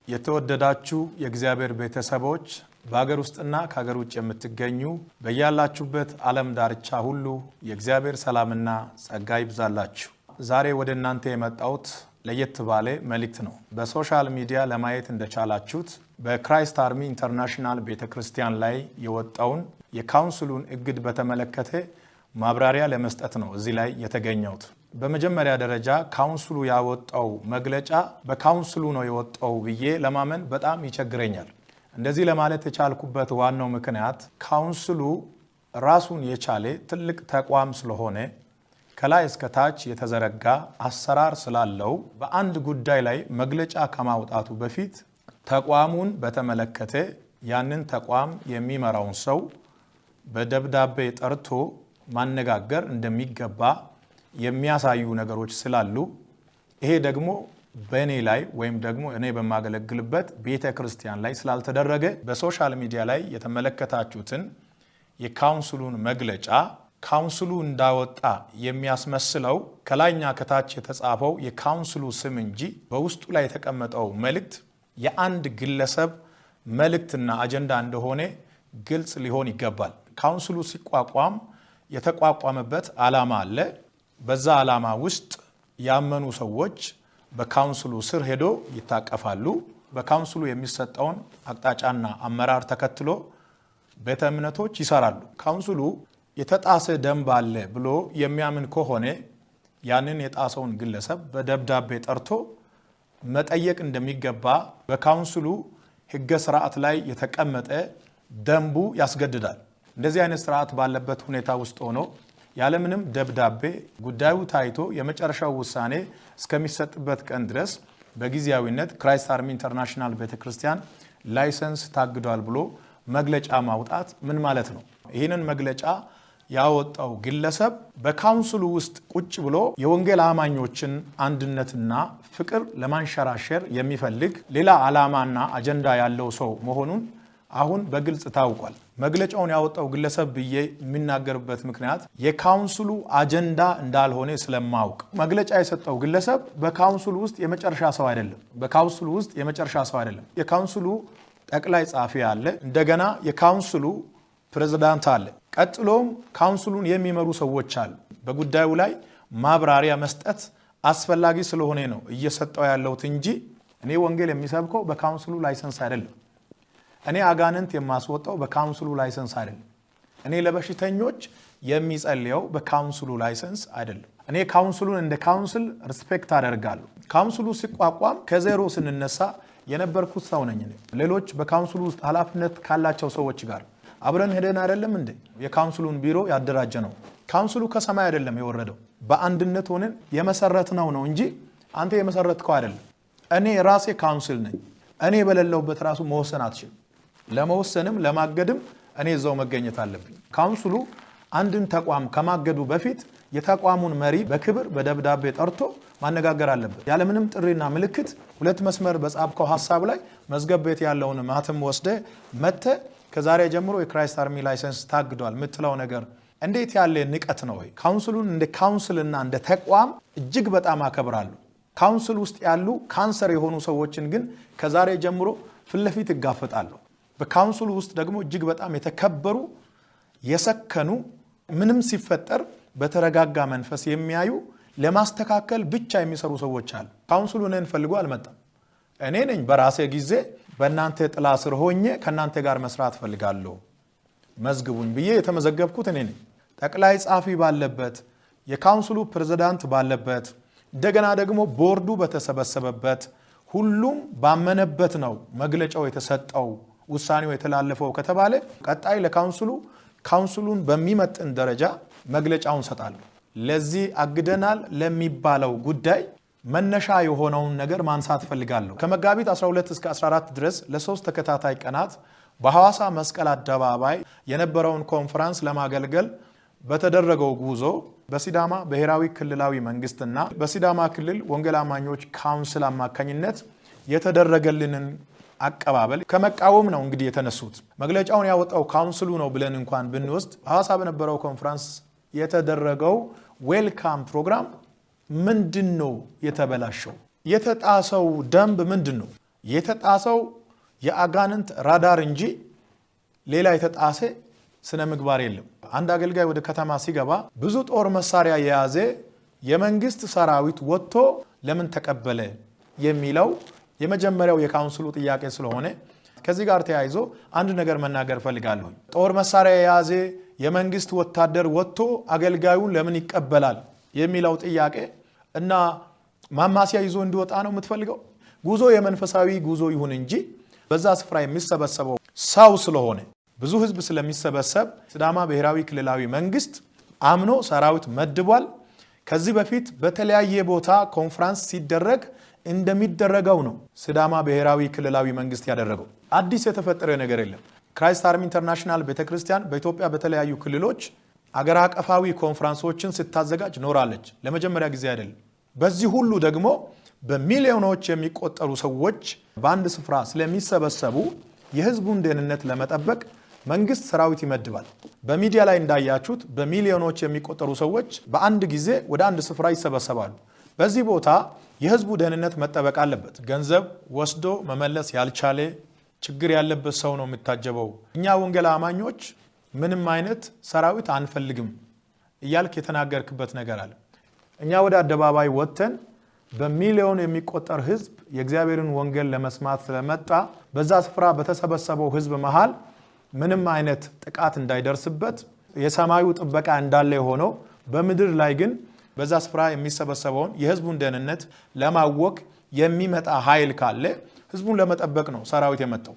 የተወደዳችሁ የእግዚአብሔር ቤተሰቦች፣ በሀገር ውስጥና ከሀገር ውጭ የምትገኙ፣ በያላችሁበት ዓለም ዳርቻ ሁሉ የእግዚአብሔር ሰላምና ጸጋ ይብዛላችሁ። ዛሬ ወደ እናንተ የመጣሁት ለየት ባለ መልእክት ነው። በ social media ለማየት እንደቻላችሁት በ Christ Army International ቤተ ክርስቲያን ላይ የወጣውን የካውንስሉን እግድ በተመለከተ ማብራሪያ ለመስጠት ነው እዚህ ላይ የተገኘሁት። በመጀመሪያ ደረጃ ካውንስሉ ያወጣው መግለጫ በካውንስሉ ነው የወጣው ብዬ ለማመን በጣም ይቸግረኛል። እንደዚህ ለማለት የቻልኩበት ዋናው ምክንያት ካውንስሉ ራሱን የቻለ ትልቅ ተቋም ስለሆነ፣ ከላይ እስከ ታች የተዘረጋ አሰራር ስላለው፣ በአንድ ጉዳይ ላይ መግለጫ ከማውጣቱ በፊት ተቋሙን በተመለከተ ያንን ተቋም የሚመራውን ሰው በደብዳቤ ጠርቶ ማነጋገር እንደሚገባ የሚያሳዩ ነገሮች ስላሉ፣ ይሄ ደግሞ በእኔ ላይ ወይም ደግሞ እኔ በማገለግልበት ቤተ ክርስቲያን ላይ ስላልተደረገ፣ በ social media ላይ የተመለከታችሁትን የካውንስሉን መግለጫ ካውንስሉ እንዳወጣ የሚያስመስለው ከላይና ከታች የተጻፈው የካውንስሉ ስም እንጂ በውስጡ ላይ የተቀመጠው መልእክት የአንድ ግለሰብ መልእክትና አጀንዳ እንደሆነ ግልጽ ሊሆን ይገባል። ካውንስሉ ሲቋቋም የተቋቋመበት ዓላማ አለ። በዛ ዓላማ ውስጥ ያመኑ ሰዎች በካውንስሉ ስር ሄዶ ይታቀፋሉ። በካውንስሉ የሚሰጠውን አቅጣጫና አመራር ተከትሎ ቤተ እምነቶች ይሰራሉ። ካውንስሉ የተጣሰ ደንብ አለ ብሎ የሚያምን ከሆነ ያንን የጣሰውን ግለሰብ በደብዳቤ ጠርቶ መጠየቅ እንደሚገባ በካውንስሉ ሕገ ስርዓት ላይ የተቀመጠ ደንቡ ያስገድዳል። እንደዚህ አይነት ስርዓት ባለበት ሁኔታ ውስጥ ሆኖ ያለምንም ደብዳቤ ጉዳዩ ታይቶ የመጨረሻው ውሳኔ እስከሚሰጥበት ቀን ድረስ በጊዜያዊነት Christ Army International ቤተክርስቲያን license ታግዷል ብሎ መግለጫ ማውጣት ምን ማለት ነው? ይህንን መግለጫ ያወጣው ግለሰብ በካውንስሉ ውስጥ ቁጭ ብሎ የወንጌል አማኞችን አንድነትና ፍቅር ለማንሸራሸር የሚፈልግ ሌላ ዓላማና አጀንዳ ያለው ሰው መሆኑን አሁን በግልጽ ታውቋል። መግለጫውን ያወጣው ግለሰብ ብዬ የሚናገርበት ምክንያት የካውንስሉ አጀንዳ እንዳልሆነ ስለማውቅ፣ መግለጫ የሰጠው ግለሰብ በካውንስሉ ውስጥ የመጨረሻ ሰው አይደለም። በካውንስሉ ውስጥ የመጨረሻ ሰው አይደለም። የካውንስሉ ጠቅላይ ጸሐፊ አለ። እንደገና የካውንስሉ ፕሬዝዳንት አለ። ቀጥሎም ካውንስሉን የሚመሩ ሰዎች አሉ። በጉዳዩ ላይ ማብራሪያ መስጠት አስፈላጊ ስለሆነ ነው እየሰጠው ያለሁት እንጂ እኔ ወንጌል የሚሰብከው በካውንስሉ license አይደለም። እኔ አጋንንት የማስወጣው በካውንስሉ license አይደለም። እኔ ለበሽተኞች የሚጸልየው በካውንስሉ license አይደለም። እኔ ካውንስሉን እንደ council respect አደርጋለሁ። ካውንስሉ ሲቋቋም ከዜሮ ስንነሳ የነበርኩት ሰው ነኝ። ሌሎች በካውንስሉ ውስጥ ኃላፊነት ካላቸው ሰዎች ጋር አብረን ሄደን አይደለም እንዴ የካውንስሉን ቢሮ ያደራጀ ነው? ካውንስሉ ከሰማይ አይደለም የወረደው። በአንድነት ሆነን የመሰረትነው ነው እንጂ አንተ የመሰረትከው አይደለም። እኔ ራሴ council ነኝ። እኔ በሌለሁበት ራሱ መወሰን አትችልም። ለመወሰንም ለማገድም እኔ እዛው መገኘት አለብኝ። ካውንስሉ አንድን ተቋም ከማገዱ በፊት የተቋሙን መሪ በክብር በደብዳቤ ጠርቶ ማነጋገር አለበት። ያለምንም ጥሪና ምልክት ሁለት መስመር በጻፍከው ሀሳብ ላይ መዝገብ ቤት ያለውን ማህተም ወስደ መተ ከዛሬ ጀምሮ የ Christ Army license ታግዷል የምትለው ነገር እንዴት ያለ ንቀት ነው? ካውንስሉን እንደ council ና እንደ ተቋም እጅግ በጣም አከብራለሁ። ካውንስል ውስጥ ያሉ ካንሰር የሆኑ ሰዎችን ግን ከዛሬ ጀምሮ ፊት ለፊት እጋፈጣለሁ። በካውንስሉ ውስጥ ደግሞ እጅግ በጣም የተከበሩ፣ የሰከኑ፣ ምንም ሲፈጠር በተረጋጋ መንፈስ የሚያዩ፣ ለማስተካከል ብቻ የሚሰሩ ሰዎች አሉ። ካውንስሉ እኔን ፈልጎ አልመጣም። እኔ ነኝ በራሴ ጊዜ በእናንተ ጥላ ስር ሆኜ ከእናንተ ጋር መስራት ፈልጋለሁ፣ መዝግቡኝ ብዬ የተመዘገብኩት እኔ ነኝ። ጠቅላይ ጸሐፊ ባለበት፣ የካውንስሉ ፕሬዝዳንት ባለበት፣ እንደገና ደግሞ ቦርዱ በተሰበሰበበት፣ ሁሉም ባመነበት ነው መግለጫው የተሰጠው፣ ውሳኔው የተላለፈው ከተባለ ቀጣይ ለካውንስሉ ካውንስሉን በሚመጥን ደረጃ መግለጫውን ሰጣለሁ። ለዚህ አግደናል ለሚባለው ጉዳይ መነሻ የሆነውን ነገር ማንሳት እፈልጋለሁ። ከመጋቢት 12 እስከ 14 ድረስ ለ3 ተከታታይ ቀናት በሐዋሳ መስቀል አደባባይ የነበረውን ኮንፈረንስ ለማገልገል በተደረገው ጉዞ በሲዳማ ብሔራዊ ክልላዊ መንግስትና በሲዳማ ክልል ወንጌል አማኞች ካውንስል አማካኝነት የተደረገልንን አቀባበል ከመቃወም ነው እንግዲህ የተነሱት። መግለጫውን ያወጣው ካውንስሉ ነው ብለን እንኳን ብንወስድ ሐዋሳ በነበረው ኮንፈረንስ የተደረገው welcome ፕሮግራም ምንድን ነው የተበላሸው? የተጣሰው ደንብ ምንድን ነው? የተጣሰው የአጋንንት ራዳር እንጂ ሌላ የተጣሰ ስነ ምግባር የለም። አንድ አገልጋይ ወደ ከተማ ሲገባ ብዙ ጦር መሳሪያ የያዘ የመንግስት ሰራዊት ወጥቶ ለምን ተቀበለ የሚለው የመጀመሪያው የካውንስሉ ጥያቄ ስለሆነ ከዚህ ጋር ተያይዞ አንድ ነገር መናገር እፈልጋለሁ። ጦር መሳሪያ የያዘ የመንግስት ወታደር ወጥቶ አገልጋዩን ለምን ይቀበላል የሚለው ጥያቄ እና ማማሲያ ይዞ እንዲወጣ ነው የምትፈልገው? ጉዞ የመንፈሳዊ ጉዞ ይሁን እንጂ በዛ ስፍራ የሚሰበሰበው ሰው ስለሆነ ብዙ ህዝብ ስለሚሰበሰብ ሲዳማ ብሔራዊ ክልላዊ መንግስት አምኖ ሰራዊት መድቧል። ከዚህ በፊት በተለያየ ቦታ ኮንፈረንስ ሲደረግ እንደሚደረገው ነው ሲዳማ ብሔራዊ ክልላዊ መንግስት ያደረገው። አዲስ የተፈጠረ ነገር የለም። ክራይስት አርሚ ኢንተርናሽናል ቤተክርስቲያን በኢትዮጵያ በተለያዩ ክልሎች አገር አቀፋዊ ኮንፈረንሶችን ስታዘጋጅ ኖራለች። ለመጀመሪያ ጊዜ አይደለም። በዚህ ሁሉ ደግሞ በሚሊዮኖች የሚቆጠሩ ሰዎች በአንድ ስፍራ ስለሚሰበሰቡ የህዝቡን ደህንነት ለመጠበቅ መንግስት ሰራዊት ይመድባል። በሚዲያ ላይ እንዳያችሁት በሚሊዮኖች የሚቆጠሩ ሰዎች በአንድ ጊዜ ወደ አንድ ስፍራ ይሰበሰባሉ። በዚህ ቦታ የህዝቡ ደህንነት መጠበቅ አለበት። ገንዘብ ወስዶ መመለስ ያልቻለ ችግር ያለበት ሰው ነው የሚታጀበው። እኛ ወንጌል አማኞች ምንም አይነት ሰራዊት አንፈልግም እያልክ የተናገርክበት ነገር አለ። እኛ ወደ አደባባይ ወጥተን በሚሊዮን የሚቆጠር ህዝብ የእግዚአብሔርን ወንጌል ለመስማት ስለመጣ በዛ ስፍራ በተሰበሰበው ህዝብ መሃል ምንም አይነት ጥቃት እንዳይደርስበት የሰማዩ ጥበቃ እንዳለ ሆኖ በምድር ላይ ግን በዛ ስፍራ የሚሰበሰበውን የህዝቡን ደህንነት ለማወክ የሚመጣ ኃይል ካለ ህዝቡን ለመጠበቅ ነው ሰራዊት የመጣው።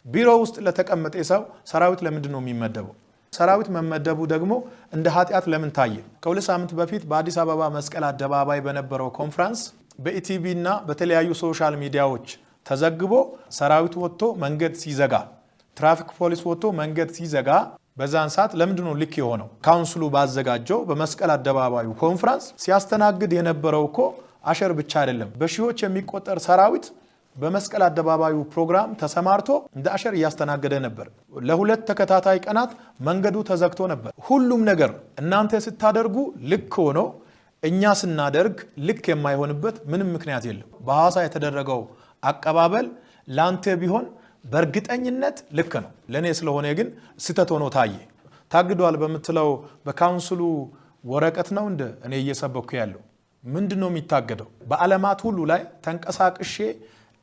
ቢሮ ውስጥ ለተቀመጠ ሰው ሰራዊት ለምንድን ነው የሚመደበው? ሰራዊት መመደቡ ደግሞ እንደ ኃጢአት ለምን ታየ? ከሁለት ሳምንት በፊት በአዲስ አበባ መስቀል አደባባይ በነበረው ኮንፈረንስ በኢቲቪ እና በተለያዩ social ሚዲያዎች ተዘግቦ ሰራዊት ወጥቶ መንገድ ሲዘጋ፣ ትራፊክ ፖሊስ ወጥቶ መንገድ ሲዘጋ በዛን ሰዓት ለምንድን ነው ልክ የሆነው? ካውንስሉ ባዘጋጀው በመስቀል አደባባዩ ኮንፈረንስ ሲያስተናግድ የነበረው እኮ usher ብቻ አይደለም። በሺዎች የሚቆጠር ሰራዊት በመስቀል አደባባዩ ፕሮግራም ተሰማርቶ እንደ usher እያስተናገደ ነበር። ለሁለት ተከታታይ ቀናት መንገዱ ተዘግቶ ነበር። ሁሉም ነገር እናንተ ስታደርጉ ልክ ሆኖ እኛ ስናደርግ ልክ የማይሆንበት ምንም ምክንያት የለም። በሐዋሳ የተደረገው አቀባበል ላንተ ቢሆን በእርግጠኝነት ልክ ነው። ለኔ ስለሆነ ግን ስህተት ሆኖ ታየ። ታግዷል በምትለው በካውንስሉ ወረቀት ነው እንደ እኔ እየሰበኩ ያለው? ምንድነው የሚታገደው? በዓለማት ሁሉ ላይ ተንቀሳቅሼ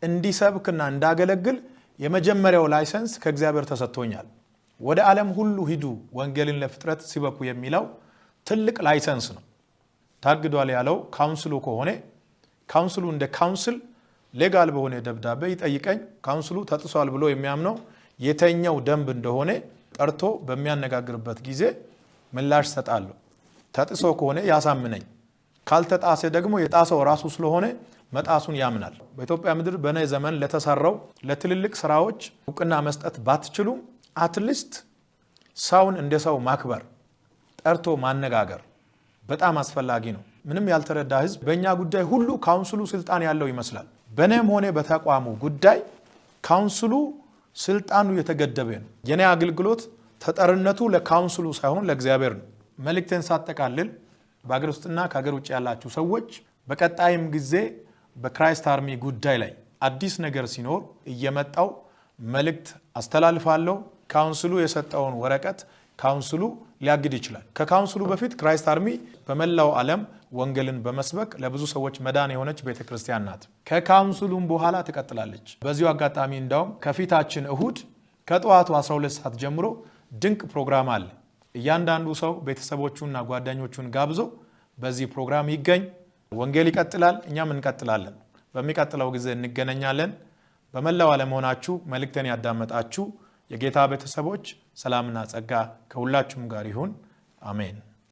እንዲሰብክና እንዳገለግል የመጀመሪያው license ከእግዚአብሔር ተሰጥቶኛል። ወደ ዓለም ሁሉ ሂዱ ወንጌልን ለፍጥረት ስበኩ የሚለው ትልቅ license ነው። ታግዷል ያለው ካውንስሉ ከሆነ ካውንስሉ እንደ ካውንስል legal በሆነ ደብዳቤ ይጠይቀኝ። ካውንስሉ ተጥሷል ብሎ የሚያምነው የተኛው ደንብ እንደሆነ ጠርቶ በሚያነጋግርበት ጊዜ ምላሽ ሰጣለሁ። ተጥሶ ከሆነ ያሳምነኝ፣ ካልተጣሰ ደግሞ የጣሰው ራሱ ስለሆነ መጣሱን ያምናል። በኢትዮጵያ ምድር በኔ ዘመን ለተሰራው ለትልልቅ ስራዎች እውቅና መስጠት ባትችሉም at least ሰውን እንደ ሰው ማክበር፣ ጠርቶ ማነጋገር በጣም አስፈላጊ ነው። ምንም ያልተረዳ ህዝብ በእኛ ጉዳይ ሁሉ ካውንስሉ ስልጣን ያለው ይመስላል። በኔም ሆነ በተቋሙ ጉዳይ ካውንስሉ ስልጣኑ የተገደበ ነው። የኔ አገልግሎት ተጠርነቱ ለካውንስሉ ሳይሆን ለእግዚአብሔር ነው። መልእክቴን ሳጠቃልል በአገር ውስጥና ከአገር ውጭ ያላችሁ ሰዎች በቀጣይም ጊዜ በክራይስት አርሚ ጉዳይ ላይ አዲስ ነገር ሲኖር እየመጣው መልእክት አስተላልፋለሁ። ካውንስሉ የሰጠውን ወረቀት ካውንስሉ ሊያግድ ይችላል። ከካውንስሉ በፊት ክራይስት አርሚ በመላው ዓለም ወንጌልን በመስበክ ለብዙ ሰዎች መዳን የሆነች ቤተክርስቲያን ናት። ከካውንስሉም በኋላ ትቀጥላለች። በዚሁ አጋጣሚ እንዳውም ከፊታችን እሁድ ከጠዋቱ 12 ሰዓት ጀምሮ ድንቅ ፕሮግራም አለ። እያንዳንዱ ሰው ቤተሰቦቹንና ጓደኞቹን ጋብዞ በዚህ ፕሮግራም ይገኝ። ወንጌል ይቀጥላል፣ እኛም እንቀጥላለን። በሚቀጥለው ጊዜ እንገናኛለን። በመላው ዓለም ሆናችሁ መልእክቴን ያዳመጣችሁ የጌታ ቤተሰቦች ሰላምና ጸጋ ከሁላችሁም ጋር ይሁን። አሜን።